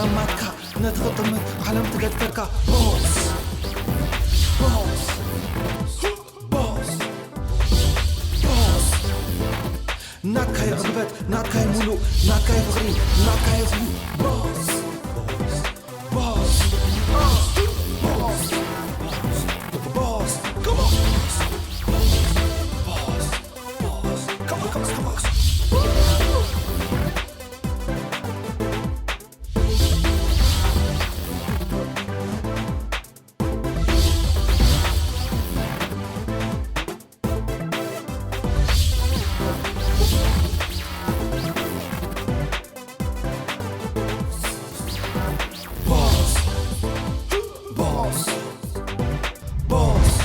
ኣማትካ ነቲ ክጥምት ዓለም ትገድፈካ። ቦስ፣ ቦስ፣ ቦስ፣ ቦስ። ናትካይ ዕግበት፣ ናትካይ ሙሉእ፣ ናትካይ ፍቕሪ፣ ናትካይ ኩሉ። ቦስ፣ ቦስ፣ ቦስ፣ ቦስ፣ ቦስ። Come on, boss. Boss, boss, come on, come on, come on. Boss, boss, boss.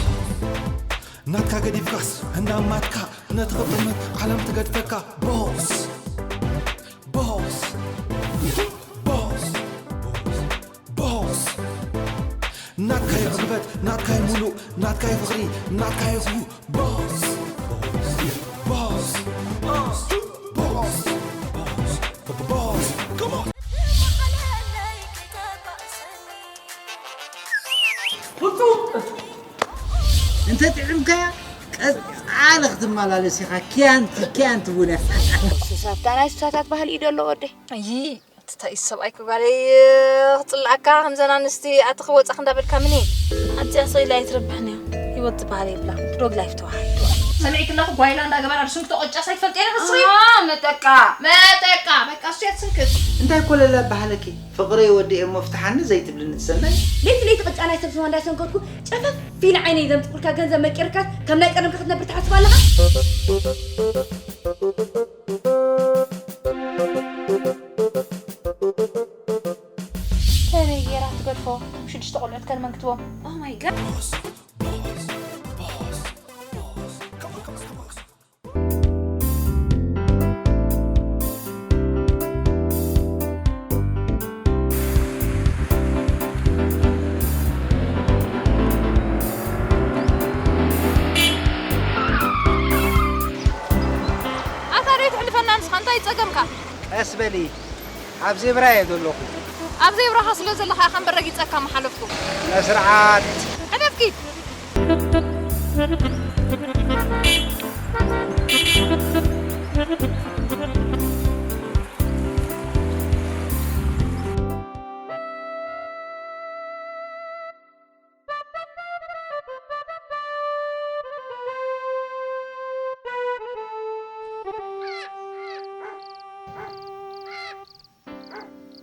ናትካ ገዲፍካስ እናማትካ ነቲ ክጥምት ዓለም ትገድፈካ። ቦስ፣ ቦስ፣ ቦስ፣ ቦስ። ናትካይ ዕግበት፣ ናትካይ ሙሉእ፣ ናትካይ ፍቕሪ፣ ናትካይ ኩሉ። ቦስ፣ ቦስ፣ ቦስ፣ ቦስ፣ ቦስ። Come on. እንተ ጥዕምካያ ቀጻሊ ክትመላለስ ኢኻ። ኪያንቲ ኪያንቲ ቡነ። ስሳታ ናይ ስሳታት ባህሊ እዩ ደሎ ወደይ። እይ እቲ ታይስ ሰብኣይ ክጓለይ ክፅላኣካ ከምዘን ኣንስቲ ኣቲ ክወፃኽ እንዳበልካ ምኒ ኣፅያ ሰኢላ ኣይትረብሕን እያ። ህይወት ዝበሃል የብላ ዶግ ላይፍ ተዋሓ ሰሚዕኪ ኣለኹ ጓይላ እንዳገበራ ብስንኪ ተቆጫስ ኣይትፈልጥ እየ ንስኺ መጠቃ መጠቃ በቃ እሱ የትስንክት እንታይ ኮለለ ባህለኪ ፍቕረይ ወዲኤ እሞ ፍትሓኒ ዘይትብልኒ ትሰናይ ለይቲ ለይቲ ቅጫ ናይ ሰብ ስዋ እንዳሰንከትኩ ጨፈፍ ኢለ ዓይነይ ዘምጥቁልካ ገንዘብ መቂርካስ ከም ናይ ቀደምካ ክትነብር ትሓስብ ኣለኻ? ከመይ ገይራ ክትገድፎ ሽዱሽተ ቆልዑት ከድመን ክትቦም Oh my god ኣታ ደይ ትሕልፈና ንስኻ እንታይ ይፀገምካ? ቀስ በሊ ኣብ ዜብራ እየ ዘለኹ ኣብ ዜብራኻ ስለ ዘለኻ ከም በረጊፀካ ምሓለፍኩ ስነ ስርዓት ሕደፍኪ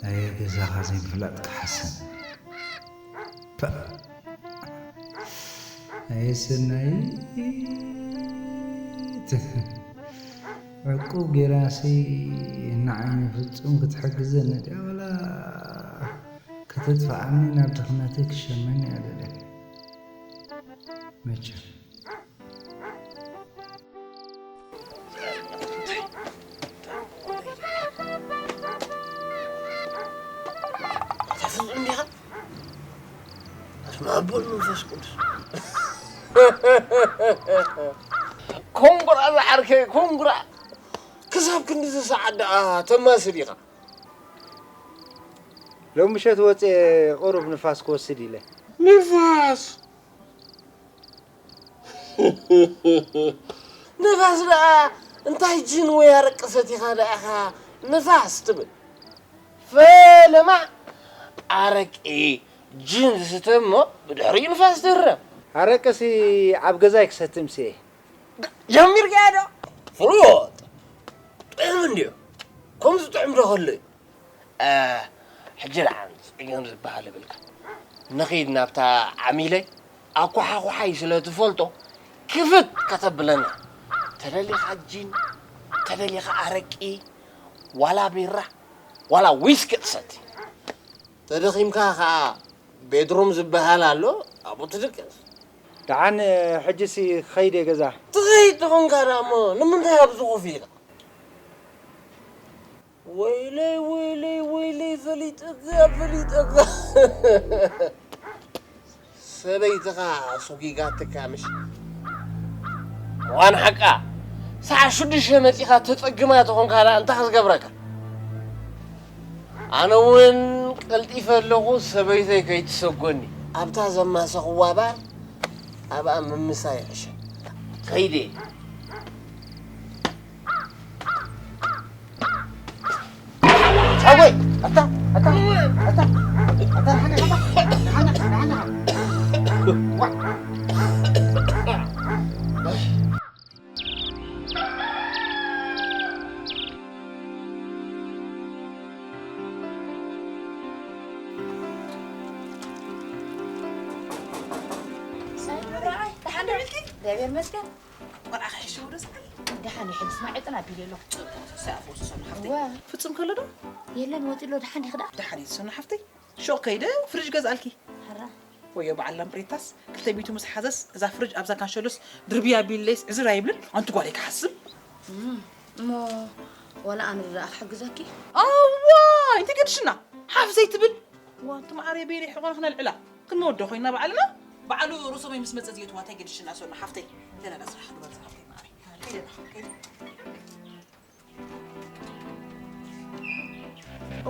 ኣየ ገዛኻ ዘይምፍላጥ ክሓስን ኣየ ሰናይት ዕቁብ ጌራሲ ንዓይ ፍጹም ክትሕግዘኒ ድያ ወላ ከተጥፍኣኒ ናብ ድኽነተይ ክሸመኒ እያ ደልያ መቸም ፍጹም ዲኻ ኣስማ ኣቦን መንፈስ ቅዱስ ኮንጉራ ዝዓርከይ ኮንጉራ ክሳብ ክንዲ ዝሰዓት ደኣ ተማስል ኢኻ ሎም ምሸት ወፅኤ ቁሩብ ንፋስ ክወስድ ኢለ ንፋስ ንፋስ ደኣ እንታይ ጅን ወይ ኣረቂ ሰቲኻ ደኣ ኢኻ ንፋስ ትብል ፈለማ ኣረቂ ጅን ዝስተ እሞ ብድሕሪኡ ንፋስ ትህረም ኣረቅሲ ኣብ ገዛይ ክሰትም ስየ ጀሚርካዮ ዶ ፍሉጥ ጥዑም እንድዩ ከምዚ ጥዑም ዶ ከሎ እዩ ሕጂ ደኣ ጸገም ዝበሃል ይብልካ ንኺድ ናብታ ዓሚለይ ኣኳሓኹሓይ ስለ ትፈልጦ ክፍት ከተብለና ተደሊኻ ጂን ተደሊኻ ኣረቂ ዋላ ቢራ ዋላ ዊስኪ ትሰቲ ተደኺምካ ኸዓ ቤድሩም ዝበሃል ኣሎ ኣብኡ ትድቅስ ደሓን ሕጂሲ ክኸይድ እየ ገዛ ትኸይድ ተኾንካ ደኣ እሞ ንምንታይ ኣብዚ ኮፍ ኢልካ ወይለይ ወይለይ ወይለይ ፈሊጠካ ፈሊጠካ ሰበይትኻ ሱጊጋትካ ምሽ ዋን ሓቃ ሰዓ ሽዱሽተ መፂኻ ተፀግማ ተኾንካ ደኣ እንታይ ክዝገብረካ ኣነ እውን ቀልጢፈ ኣለኹ፣ ሰበይተይ ከይትሰጎኒ። ኣብታ ዘማሰኽዋ ባር ኣብኣ ምምሳይ ይሕሸ። ከይደ። ሓወይ፣ ኣታ፣ ኣታ፣ ኣታ፣ ኣታ፣ ሓና፣ ሓና፣ ሓና፣ ሓና፣ ሓና። ዋ። ሰላም፣ ደሓን ዶ ውዒልኪ? እግዚኣብሔር ይመስገን። ቆልዓ ክሕሽው ዶ ሰዓል? ደሓን እዩ፣ ሕጂ ስማዕ ዕጥና ኣቢለ ኣለኹ። ጽቡቕ፣ ተስፋ ይኣፍርሱ ሰኑ ሓፍተይ። እወ። ፍጹም ከሎ ዶ? የለን፣ ወጺኡ ኣሎ። ደሓን ዲኺ ደኣ? ደሓን እዩ ሰኑ ሓፍተይ። ሹቕ ከይደ ፍሪጅ ገዝኣልኪ። ሕራ። ወዮ በዓል ላምፕሬታስ ክልተ ሚእቲ ምስ ሓዘስ እዛ ፍሪጅ ኣብዛ ካንሸሎስ ድርብያ ቢለይስ ዕዝር ኣይብልን። ኣንቲ ጓለይ ክሓስብ። እም፣ እሞ ዋላ ኣነ ደኣ ክሕግዘኪ? ኣዋይ፣ እንታይ ገድሽና? ሓፍ ዘይትብል። እዋ፣ ኣንቲ መዓረይ በይነይ ሕቖና ክነልዕላ። ክንመወዶ ኮይና ባዕልና? በዓሉ ርእሶመይ ምስ መጸ ዝየትዋ እንታይ ገድሽና ሰኑ ሓፍተይ? ገለና ስራሕ ግበር ዝሓፍተይ መዓረይ። ከይደ፣ ከይደ።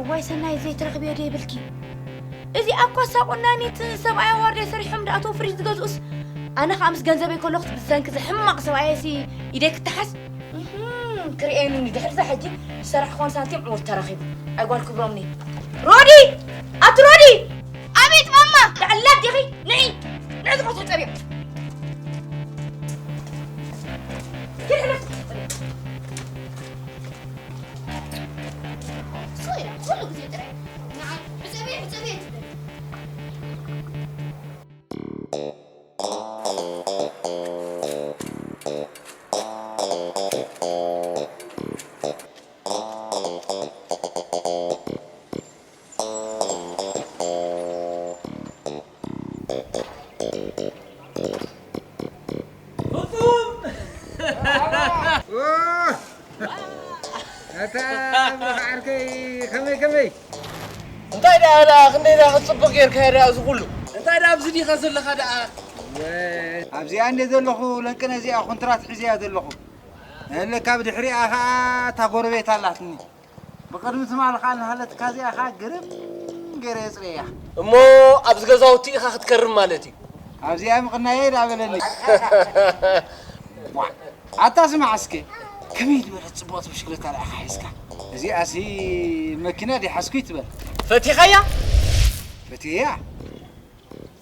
እዋይ ሰናይ ዘይትረኽብዮ ዶ ይብልኪ? እዚ ኣብ ኮሳ ቁናኒት ሰብኣይ ኣዋርደ ሰሪሖም ደኣተው ፍሪጅ ዝገዝኡስ ኣነ ከዓ ምስ ገንዘበይ ከለኹ ብሰንኪ እዚ ሕማቕ ሰብኣየሲ ኢደይ ክተሓዝ? እህም፣ ክርእየኒ ድሕሪ እዛ ሕጂ ዝሰራሕክዎን ሳንቲም ዕውር ተረኺቡ። ኣይ ጓል ክብሮምኒ። ሮዲ! ኣቲ ሮዲ! ኣቤት ማማ! ዳዕላ ዲኺ? ንዒ! ንዒ ዝቆርሶ ጸብዮ! ኪድ ሕለፍ! ሶይ፣ ኩሉ ግዜ ጥራይ ንዓይ ሕጸብየ፣ ሕጸብየ ትብል። ፍጹም! ኦ! ኣታ ዓርከይ፣ ከመይ፣ ከመይ? እንታይ ደኣ፣ ደኣ ክንደይ ደኣ ክትጽብቕ ጌርካዮ ደኣ እዚ ኩሉ? እንታይ ደኣ ኣብዚ ዲኻ ዘለኻ ደኣ? ወ-፣ ኣብዚኣ እንደ ዘለኹ ለንቅነ እዚኣ ኮንትራት ሒዘያ ዘለኹ። እለ ካብ ድሕሪኣ ኸኣ እታ ጎረቤት ኣላትኒ። ብቕድሚ ትማሊ ኸኣ እናሃለትካ እዚኣ ኸኣ ግርም ገይረ የጽርየያ። እሞ ኣብዚ ገዛውቲ ኢኻ ክትከርም ማለት እዩ? ኣብዚኣ ምቕናየ ደኣ በለኒ። ዋ፣ ኣታ ስማዕ እስከ፣ ከመይ ዝበለት ጽቡቕቲ ብሽክለታ ደኣ ኢኻ ሒዝካ? እዚኣሲ መኪና ድያ ሓዝኩ ይትበል። ፈቲኻያ? ፈቲየያ።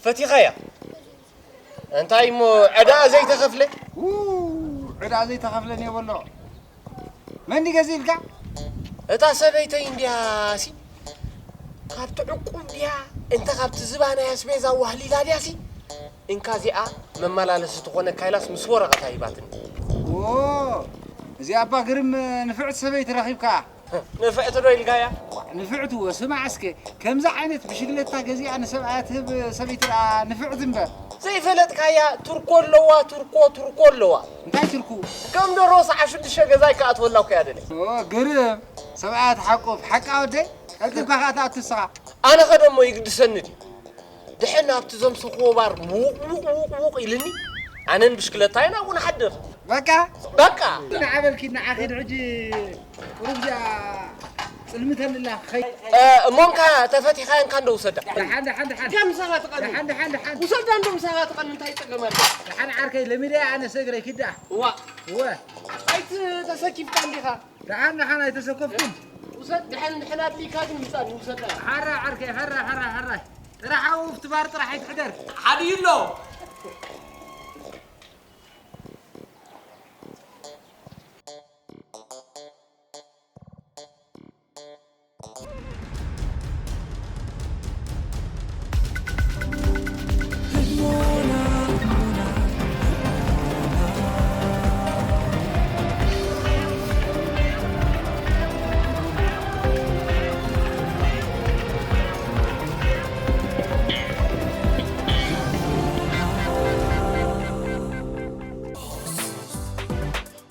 ፈቲኻያ? እንታይ እሞ ዕዳ ዘይተኸፍለ? ው፣ ዕዳ ዘይተኸፍለ እኒኦ በሎ። መን ድዩ ገዚእልካ? እታ ሰበይተይ እንድያሲ ካብቲ ዕቁብ ድያ እንተ ካብቲ ዝባናይ ኣስቤዛ ዋህሊላ ድያሲ እንካ እዚኣ መመላለሲ ትኾነካ ኢላስ ምስ ወረቐታ ሂባትኒ። ኦ፣ እዚኣ እባ ግርም ንፍዕቲ ሰበይቲ ረኺብካ። ንፍዕቲ ዶ ኢልካያ? ንፍዕቲ እወ፣ ስማዕ እስከ፣ ከምዚ ዓይነት ብሽግለታ ገዚኣ ንሰብኣያ ትህብ ሰበይቲ ደኣ ንፍዕቲ እምበር። ዘይፈለጥካያ ቱርኮ ኣለዋ፣ ቱርኮ፣ ቱርኮ ኣለዋ። እንታይ ቱርኩ? ከም ደሮ ሰዓት ሽዱሽተ ገዛይ ክኣትወላ እኮ እያ ደልያ። ኦ፣ ግርም፣ ሰብኣያ ትሓቁፍ፣ ሓቃ ወደይ፣ ቀልጢፍካ ከኣ ትኣቱ ንስኻ። ኣነ ኸ ደሞ ይግድሰኒ ድዩ? ድሕን ኣብቲ ዘምሰኽዎ ባር ውቕ ውቕ ውቕ ውቕ ኢልኒ፣ ኣነን ብሽክለታይን ኣብኡ ንሓድር። በቃ? በቃ። ንዓ በልኪ፣ ንዓ ኺድ ሕጂ ቁሩብ እዚኣ ጽልምተኒ ኣላ፣ ኸይ- እ፣ እሞ እንካ ተፈቲኻያ እንካ እንዶ ውሰዳ። ደሓን፣ ደሓን፣ ደሓን። እንካ ምሳኻ ትቐኒ። ደሓን፣ ደሓን፣ ደሓን። ውሰዳ እንዶ ምሳኻ ትቐኒ፣ እንታይ ጸገም ኣሎ? ደሓን ዓርከይ፣ ለሚደያ ኣነስ እግረይ ኪድ ደኣ። እዋ። እወ። ኣይትተሰኪፍካ እንዲኻ? ደሓን፣ ደሓን ኣይተሰከፍኩን። ውሰድ፣ ድሕን፣ ድሕን ኣድሊካ ግን ምጻኒ፣ ውሰዳ። ሓራ ዓርከይ፣ ሓራ፣ ሓራ፣ ሓራ። ጥራሕ ኣብኡ ኣብቲ ባር ጥራሕ ኣይትሕደር። ሓዲኡ ኣሎ።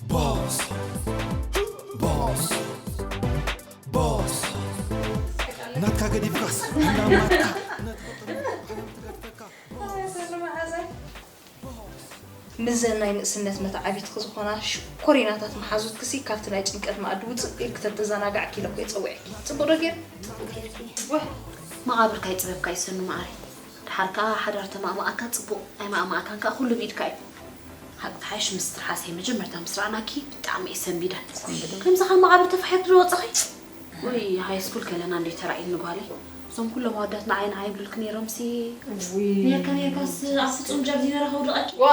Boss. Boss. Boss. ናትካ ገዲፍካስ፣ ናትካ። ምስዘን ናይ ንእስነት መተዓቢትኪ ዝኾና ሽኮሪናታት መሓዙትኪሲ ካብቲ ናይ ጭንቀት መኣዲ ውፅእ ኢልኪ ተተዘናጋዕኪ ኢለ እኮ እየ ፀዊዐኪ። ፅቡቕ ዶ ገይረ? ወህ! መቓብርካ ይጽበብካ ይሰኑ መዓረይ። ድሓር ከኣ ሓዳር ተማእማኣካ ጽቡቕ፣ ኣይማእማኣካን ከኣ ኩሉ ብኢድካ እዩ። ሓቂ ክሓይሽ ምስ ትርሓሰይ መጀመርታ ምስ ረኣናኪ ብጣዕሚ እየ ሰንቢደ። ከምዚ ካብ መቓብር ተፋሒርኪ ዶ ወጻኺ? ወይ ሃይ ስኩል ከለና እንዴ ተራእዩኒ ጓለይ። እዞም ኩሎም ኣወዳት ንዓይ ንዓይ ይብሉልኪ ነይሮምሲ። ውይ። ነርካ ነርካስ ኣብ ፍጹም ጀርዲኖ ረኸው ደቐቂ። ዋ።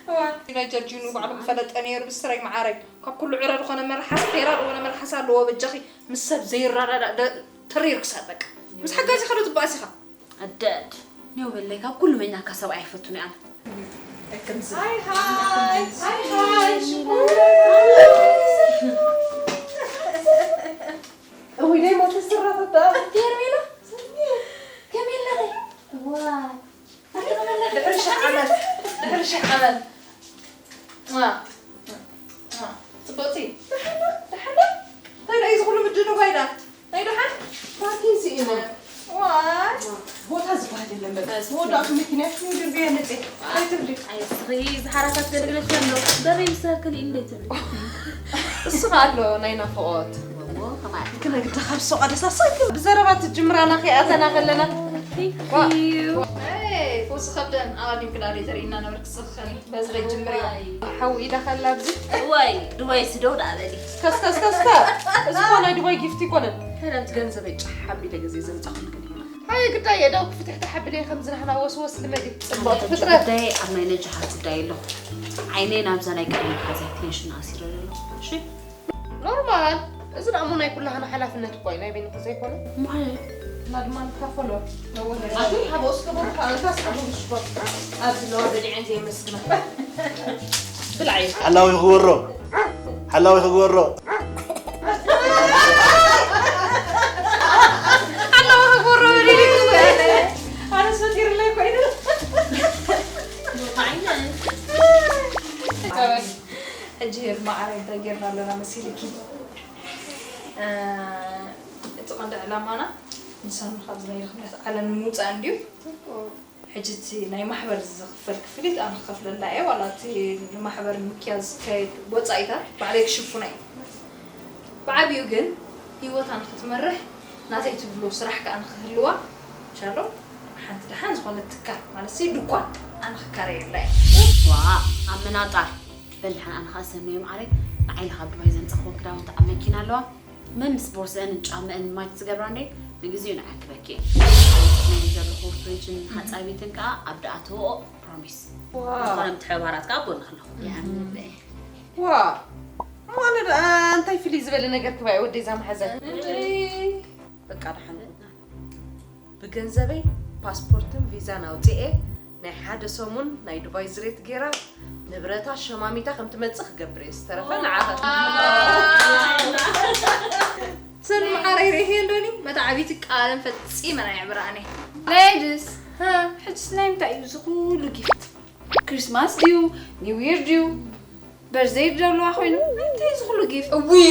ዋ። ናይ ጀርጂኑ ባዕሉ ምፈለጠ ነይሩ ብስረይ መዓረይ። ካብ ኩሉ ዕረ ዝኾነ መልሓስ፣ ፌራ ዝኾነ መልሓስ ኣለዎ በጃኺ። ምስ ሰብ ዘይረዳዳእ ደ-፣ ተሪር ክሳብ በቃ። ምስ ሓጋዚኻ ዶ ትበኣስ ኢኻ? ኣደድ። ኔው በለይ፣ ካብ ኩሉ መኛካ ሰብኣይ ኣይፈቱን እየ ኣነ። ሃይ ሃይ፣ ሃይ ሃይ፣ ሽኮር። እውይ፣ ደይ ሞት ስራፈታ። ሄርሜላ፣ ከመይ ኣለኺ? ዋይ። ድሕሪ ሽሕ ዓመት፣ ድሕሪ ሽሕ ዓመት። ዋ፣ ዋ፣ ጽብቕቲ። ደሓን ዶ? ደሓን ዶ? እንታይ ደኣ እዩ እዚ ኩሉ ምድንጓይ ደኣ? ናይ ደሓን? ፓርኪን ስኢነ። ዋይ። ቦታ ዝበሃል የለን በቃ። መወዳእቱ መኪና እዩ ድርብያ ነፂ። ኣይትብሊ። ኣይ፣ እስኺ እዚ ሓራታት ገልግለሽ ኣሎ። በረይ ምሳልክን እንደ ትብሊ። እሱ ኸኣ ኣሎ ናይ ናፍቖት። እዎ፣ ከማይ። ክነግዳ ካብ ሱቕ ኣደሳሳይ ብዘረባ ትጅምራና ከይኣተና ከለና። Thank you። ኤይ፣ ፈውሲ ከብደን ኣቐዲምኪ ደኣ ዘይተርእይና ነበርኪ፣ ስኽኸኒ። በዚ ኸጅምር እዮ። ዋይ። ሓዊ ኢዳ ኸላ ኣብዚ። እዋይ፣ ዱባይ ስደው ደኣ በሊ። ከስ፣ ከስ፣ ከስ፣ ከ-፣ እዚ እኮ ናይ ዱባይ ጊፍቲ ኣይኮነን። ከረምቲ ገንዘበይ ጫሕ ኣቢለ ገዜ ዘምጻኹልክን። ሃየ ግዳይ የእዳውኪ ፍትሕቲ ሓብለየ ከምዚ ናህና ወስወስ ልመዲ። ጽብቕቲ ፍጥረት። ጉዳይ ኣብ ናይ ነጃሓት ጉዳይ ኣለኹ። ዓይነይ ናብዛ ናይ ቀደም ሓዛይ ቴንሽን ኣሲረ ዘሎ። እሺ? ኖርማል። እዚ ደኣ እሞ ናይ ኩላህና ሓላፍነት እኮ እዩ፣ ናይ በይንኺ ዘይኮነ። ማለት? እና ድማ ንካፈሎ። ኣቲ ሓቦ እስከ ቦካ፣ እንታ እስከ ቦካ ሽኮር። ኣብዚ ኣለዋ በሊዐን ዘየመስግና። ብላዕ እዩ። ሓላዊ ክወሮ። ሓላዊ ክወሮ። ሓላዊ ክወሮ በሊዕ። ኣነስ ፈጢርለይ ኮይኑ። ሕጂ ሄር ማዕረ እንታይ ጌርና ኣለና መሲልኪ? እ፣ እቲ ቀንዲ ዕላማና ንሳኑ ካብዚ ናይ ድኽነት ዓለም ንምውጻእ እንድዩ። ሕጂ እቲ ናይ ማሕበር ዝኽፈል ክፍሊት ኣነ ክኸፍለላ እየ፣ ዋላ እቲ ንማሕበር ንምክያድ ዝካየድ ወጻኢታት ባዕለይ ክሽፍኖ እየ። ብዓቢኡ ግን ህይወታ ንኽትመርሕ ናተይ ትብሎ ስራሕ ከኣ ንኽህልዋ፣ ሻሎ፣ ሓንቲ ደሓን ዝኾነት ትካል፣ ማለትሲ ድኳን ኣነ ክካረየላ እየ። ዋእ፣ ኣብ ምናጣር። በል ደሓን ኣነ ኸኣ ሰኑየ መዓረይ፣ ንዓይ ኢለ ካብ ዱባይ ዘምጻእክወን ክዳውንቲ ኣብ መኪና ኣለዋ። መምስ ቦርስአንን ጫምአን ማች ዝገብራ እንድየ፣ ንግዜኡ ንዓክበኪ እየ። ናይ ዘለኹ ፍሪጅን ሓጻቢትን ከኣ ኣብ ደኣ ተወኦ፣ ፕሮሚስ። ዋው። ዝኾነ ምትሕብባራት ከኣ ኣብ ጎንኺ ኣለኹ። ይኣምን እየ። ዋእ፣ እሞ ኣነ ደኣ እንታይ ፍልይ ዝበለ ነገር ክባይ ወደይ እዛ መሓዛይ? እንድይ። በቃ ደሓን። ብገንዘበይ ፓስፖርትን ቪዛን ኣውጺኤ ናይ ሓደ ሰሙን ናይ ዱባይ ዝሬት ጌራ ንብረታ ሸማሚታ ከም ትመጽእ ክገብር እየ። ዝተረፈ ንዓኻ። ሰኑ መዓረይ ርኢኽዮ እንዶኒ? መተዓቢቲ ቃለን ፈጺመን ኣየዕብርኣን እየ። ሌድስ፣ ሃ፣ ሕጅስ ናይ ምንታይ እዩ እዚ ኩሉ ጊፍት? ክሪስማስ ድዩ? ኒው ይር ድዩ? በርዘይ ድደልዋ ኮይኑ? እንታይ እዚ ኩሉ ጊፍት? እውይ!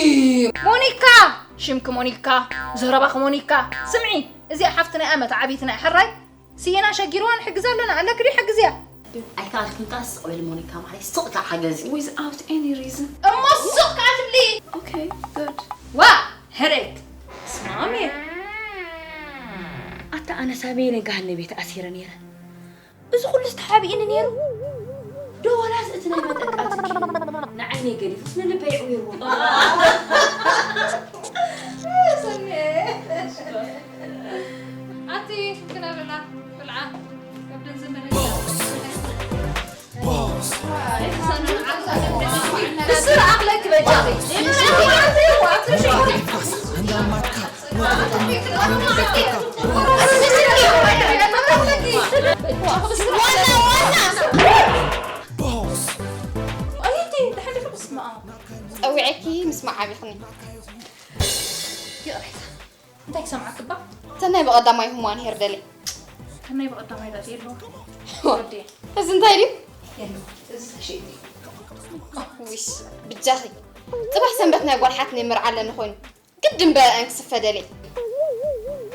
ሞኒካ! ሽምኪ ሞኒካ፣ ዘረባኺ ሞኒካ። ስምዒ፣ እዚኣ ሓፍትና እያ፣ መተዓቢትና እያ። ሕራይ፣ ስኢና ሸጊርዋ ንሕግዛ ኣለና። ኣለኪ ድዩ? ሓግዝያ። ኣይከኣልክን ከኣ ስቕ በሊ ሞኒካ፣ ማዕረይ፣ ስቕ ኢልካ ሓገዚ። Without any reason። እሞ ስቕ ከኣ ትብሊ። Okay, good። ዋ፣ ሕሬት። ስማሜ። ኣታ ኣነ ሳበየነ ገሃነብ እየ ተኣሲረ ነይረ። እዚ ኩሉስ ተሓቢእኒ ነይሩ። ዶ ወላስ እቲ ናይ መጠቃትኪ ንዓይነይ ገዲፉስ ንልበይ ኣዕዊርዎ? ሰኔ። ኣቲ ክነብላ ብልዓ ከብደን ዘመነ። ስራሕ ኣለኪ በጃኺ። ጸዊዐኪ ምስማዕ ዓቢኽኒ። ይቕሬታ። እንታይ ክሰምዓኪ እባ? ተናይ ብቐዳማይ ህሙዋን ሄር ደልየ። ተናይ ብቐዳማይ ዳት የለዋ። ወዲ። እዚ እንታይ ድዩ? የለዋ። እዚ ተሸይጡ። ዊሽ፣ ብጃኺ። ጽባሕ ሰንበት ናይ ጓል ሓትነይ መርዓ ኣለኒ ኮይኑ። ግድን በአን ክስፈ ደልየ።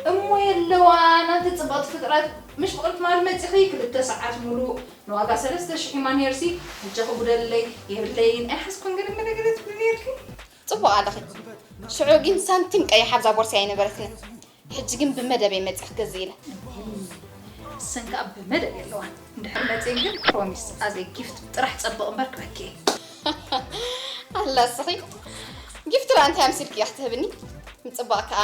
እሞ የለዋ፣ ናንቲ ጽብቕቲ ፍጥረት፣ ምሽ ብቕልቲ ማል መጺኺ ክልተ ሰዓት ሙሉእ ንዋጋ ሰለስተ ሽሕ ማን ሄርሲ፣ ሕጂ ክጉደለይ የብለይን፣ ኣይሓዝኩን ገለ መለ ገለ ትብሊ ነይርኪ። ጽቡቕ ኣለኺ። ሽዑ ግን ሳንቲም ቀይሕ ኣብዛ ቦርሳይ ኣይነበረትንን። ሕጂ ግን ብመደበይ መጺእ ክገዝእ ኢለ። እሰን ከኣ ብመደብ የለዋን። እንድሕር መጺኤን ግን ፕሮሚስ ኣዘይ ጊፍት ጥራሕ ጸብቕ እምበር ክበኪ እየ። ኣላ እስኺ ጊፍት ደኣ እንታይ ኣምሲልክያ ክትህብኒ? ምጽባቕ ከኣ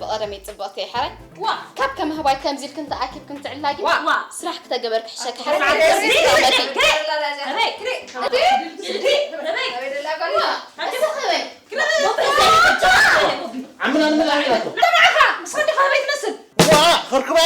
ብቐደመይ ጽብቕቲ እየ ሕራይ። ዋ! ካብ ከም ኣህባይ ከምዚ ኢልክን ተኣኪብክን ትዕላጊ ዋ! ዋ! ስራሕ ክተገበርኪ ሕሸኪ ሕራይ። ዓምና ንመላእ ኢላቶ። ዋ፣ ኸርክበ!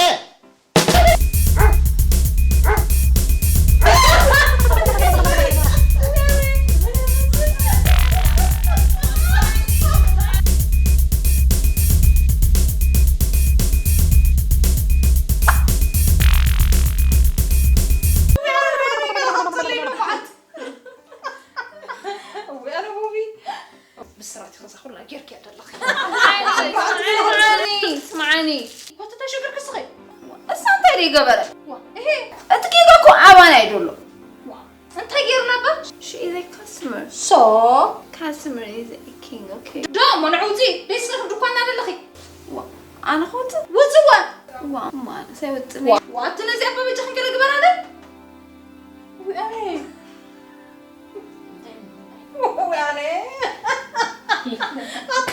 እወ፣ ኣነ ቡቢ። ብስራት ኢኺ እዛ ኩላ ጌርክያ ዘለኺ። ስምዓኒ፣ ስምዓኒ። ዋት እንታይ ሽግርኪ እስኺ? እሳ እንታይ ደይ ገበረ? ዋ፣ እሄ። እቲ ጌጋ እኮ ኣባና እዩ ዘሎ። ዋ፣ እንታይ ጌርና እባ? She is a customer. So? Customer is a king, okay? ዶ፣ እሞ ንዑ ውፂ። ደይ ስኺ ድኳና ዘለኺ። ዋ፣ ኣነ ክወፅእ? ውፅዋ። ዋ፣ እማ፣ ኣነስ ኣይወፅን ዋ፣ እየ። ዋ፣ ኣቲ ነዚ ኣባ በጃ ክንገለ ግበራ ዶ? ዊ ኣነ። ዊ ኣነ። ኣቲ፣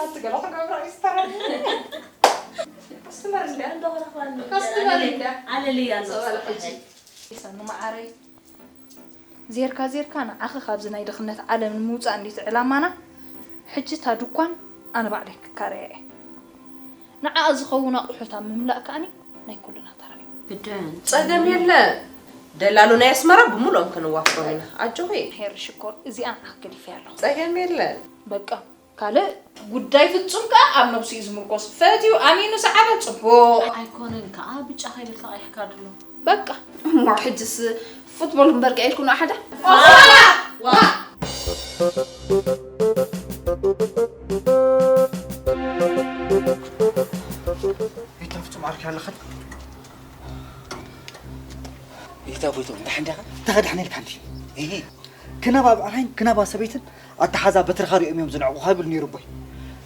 ኣቲ ገለ ክገብራ እዩ ዝተረፈ። ካስትመር እንድያ። ካስትመር እንድያ። ኣለለይ ኣሎ። ጸባለ ሕጂ። ይሰኑ መዓረይ። ዜርካ ዜርካ ንዓኺ ካብዚ ናይ ድኽነት ዓለም ንምውጻእ እንዲቲ ዕላማና። ሕጂ እታ ድኳን ኣነ ባዕለይ ክካረያ እየ። ንዓኣ ዝኸውን ኣቑሑት ኣብ ምምላእ ከኣኒ ናይ ኩልና ተራ እዩ። ግድን። ጸገም የለ። ደላሎ ናይ ኣስመራ ብምሉኦም ክንዋፍሮም ኢና። ኣጆኺ። ሄሪ ሽኮር፣ እዚኣ ንዓኺ ገዲፈያ ኣለኹ። ጸገም የለ። በቃ፣ ካልእ ጉዳይ ፍጹም ከኣ ኣብ ነብሱ እዩ ዝምርኮስ። ፈትዩ ኣሚኑ ሰዓበ፣ ጽቡቕ። ኣይኮነን ከኣ ብጫ ከይበልካ ቀይሕካ ድሎ። በቃ። እሞ ሕጅስ ፉትቦል እምበር ቀይርኩ ንሓደ? ዋ! ዋ! ይታ ፍጹም ዓርኪ ኣለኸት። ይታ ጎይቶም፣ ደሓን ዲኻ? ተኸዳሕነ ኢልካ እንዲ። እሂ። ክናባ ብኣርሃይን ክናባ ሰበይትን ኣተሓዛ በትርኻ ሪኦም እዮም ዝንዕቑኻ ይብል ነይሩ ኣቦይ።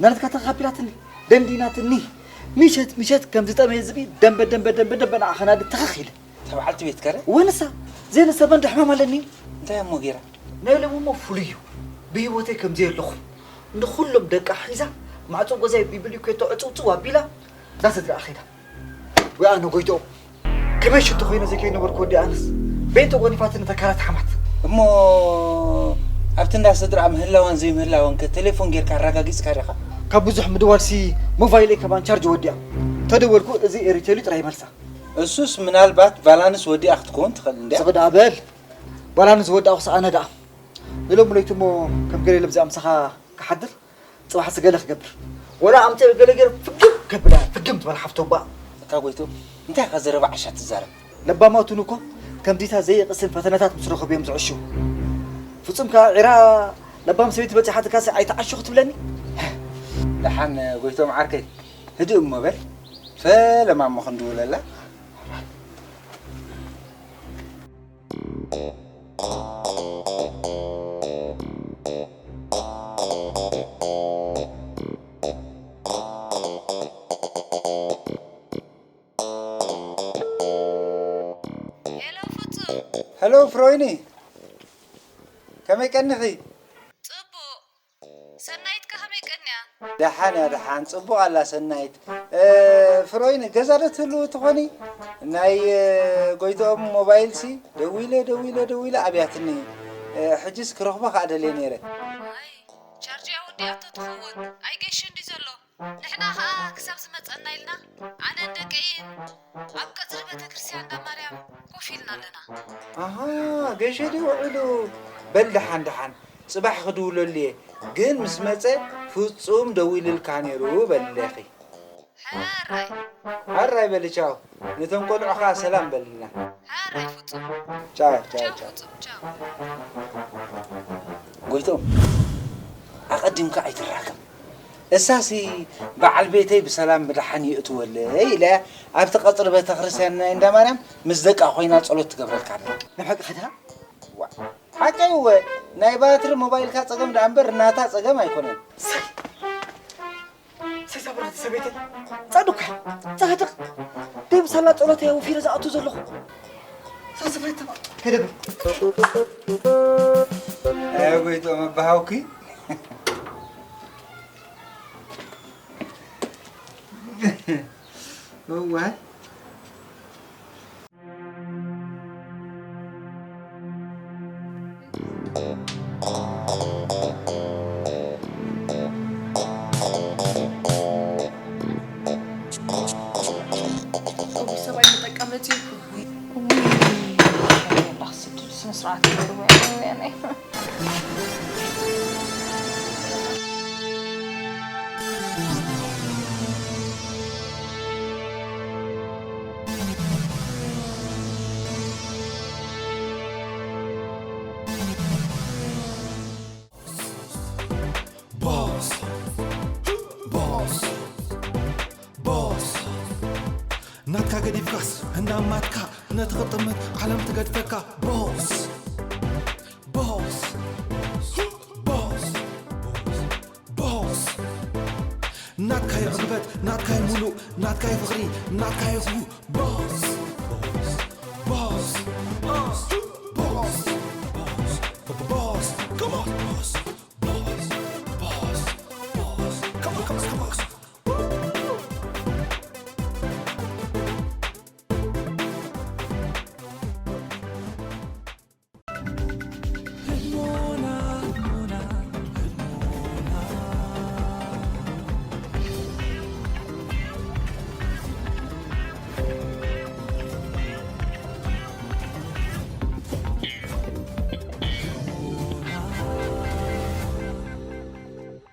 ናለትካ ተኻፊላትኒ፣ ደንዲናትኒ። ምሸት ምሸት ከም ዝጠመየ ዝብኢ ደንበ ደንበ ደንበ ደንበ ንዓ ኸናዲ ተኸኽ ኢለ። እታ በዓልቲ ቤት ከረ? ወንሳ፣ ዘይንሳ በንዶ ሕማም ኣለኒ። እንታይ እሞ ገይራ? ናይ ሎሚ እሞ ፍሉይ እዩ። ብህይወተይ ከም ዘየለኹ ንኹሎም ደቃ ሒዛ ማዕጾ ገዛይ ብብሊኮቶ ዕጽውጽው ኣቢላ እዛ ስድራኣ ኸይዳ። ወይ ኣነ ጎይትኦም፣ ከመይ ሽቶ ኮይነ ዘይከይነበርኩ ወዲ ኣነስ በይንተ ጎኒፋትኒ ተካላት ሓማት። እሞ ኣብቲ እንዳ ስድራ ምህላዋን ዘይምህላዋን ከ ቴሌፎን ጌርካ ኣረጋጊጽካ ዲኻ? ካብ ብዙሕ ምድዋልሲ ሞባይለይ ከማን ቻርጅ ወዲኣ። ተደወልኩ እዚ ኤሪቴል እዩ ጥራይ መልሳ። እሱስ ምናልባት ባላንስ ወዲኣ ክትከውን ትኽእል እንድያ። ስቕ ደኣ በል። ባላንስ ወዳእኹስ ኣነ ደኣ ንሎሚ ለይቲ እሞ ከም ገለ ኢለ ኣብዚኣ ምሳኻ ክሓድር ጽባሕ ስገለ ክገብር ወላ ኣምተ ገለ ገለ ፍግም ከብላ ፍግም ትበል ሓፍቶ እባ። እታ ጎይቱ እንታይ ኢኻ ዘረባ ዓሻ ትዛረብ? ለባማቱን እኮ ከምዚታ ዘይቕስን ፈተነታት ምስ ረኸቡ እዮም ዝዕሹ። ፍጹም ከኣ ዒራ ለባም ሰበይቲ በጺሓትካሲ ኣይትዓሹ ክትብለኒ? ደሓን ጎይቶም ዓርከይ ህድእ እሞ በል። ፈለማ እሞ ክንድውለላ። ሄሎ ፍጹም። ሄሎ ፍሮይኒ፣ ከመይ ቀኒኺ? ጽቡቕ። ሰናይት ከ ከመይ ቀንያ? ደሓን እያ፣ ደሓን። ጽቡቕ ኣላ ሰናይት። እ፣ ፍሮይኒ፣ ገዛ ዶ ትህልዊ ትኾኒ? ናይ፣ እ፣ ጎይትኦም ሞባይልሲ ደዊለ፣ ደዊለ፣ ደዊለ ኣብያትኒ። እ፣ ሕጅስ ክረኽቦ ከኣ ደልየ ነይረ። ዋይ፣ ቻርጅ እያ ወዲኣቶ ትኸውን። ኣይገይሽ እንዲ ዘሎ። ንሕና ኸኣ ክሳብ ዝመጸና ኢልና ኣነን ደቀይን ኣብ ቀጽሪ ቤተ ክርስቲያን እንዳ ማርያም ኮፍ ኢልና ኣለና። ኣሃ፣ ገይሸ ድዩ ውዒሉ? በል ደሓን ደሓን፣ ጽባሕ ክድውለሉ እየ። ግን ምስ መጸ ፍጹም ደዊልልካ ነይሩ በልለኺ። ሕራይ። ሕራይ በሊ ቻው። ነቶም ቆልዑ ኸኣ ሰላም በልልና። ሕራይ ፍጹም። ቻው፣ ቻው፣ ቻው ቻው። ፍጹም፣ ቻው። ጎይቶም፣ ኣቐዲምካ ኣይትራከብ። እሳሲ በዓል ቤተይ ብሰላም ብደሓን የእትወለይ ኢለ ኣብቲ ቀጽሪ ቤተክርስትያን ናይ እንዳ ማርያም ምስ ደቃ ኮይና ጸሎት ትገብረልካ ኣላ። ናይ ሓቂ ኸዳ? ዋ፣ ሓቀይ እወ፣ ናይ ባትሪ ሞባይልካ ጸገም ደኣ እምበር ናታ ጸገም ኣይኮነን። ሰይ! ሰይ፣ እዛ ብራኸይ ሰበይተይ ጻድኳ ጻድቕ ደይ ምሳላ ጸሎት እያ ወፊረ ዝኣቱ ዘለኹ። ሳስፈይታ ከደብ ኣይ ጎይቶም ኣባሃውኪ። እዋይ። ሰብኣይ መጠቀመፂ። ስነ ስርዓት ይገርበ። Boss. Boss. Boss. ናትካ ገዲፍካስ እንዳማትካ ነቲ ክጥምት ዓለም ትገድፈካ። Boss. Boss. Boss. Boss. ናትካይ ዕግበት፣ ናትካይ ሙሉእ፣ ናትካይ ፍቕሪ፣ ናትካይ ኩሉ። Boss.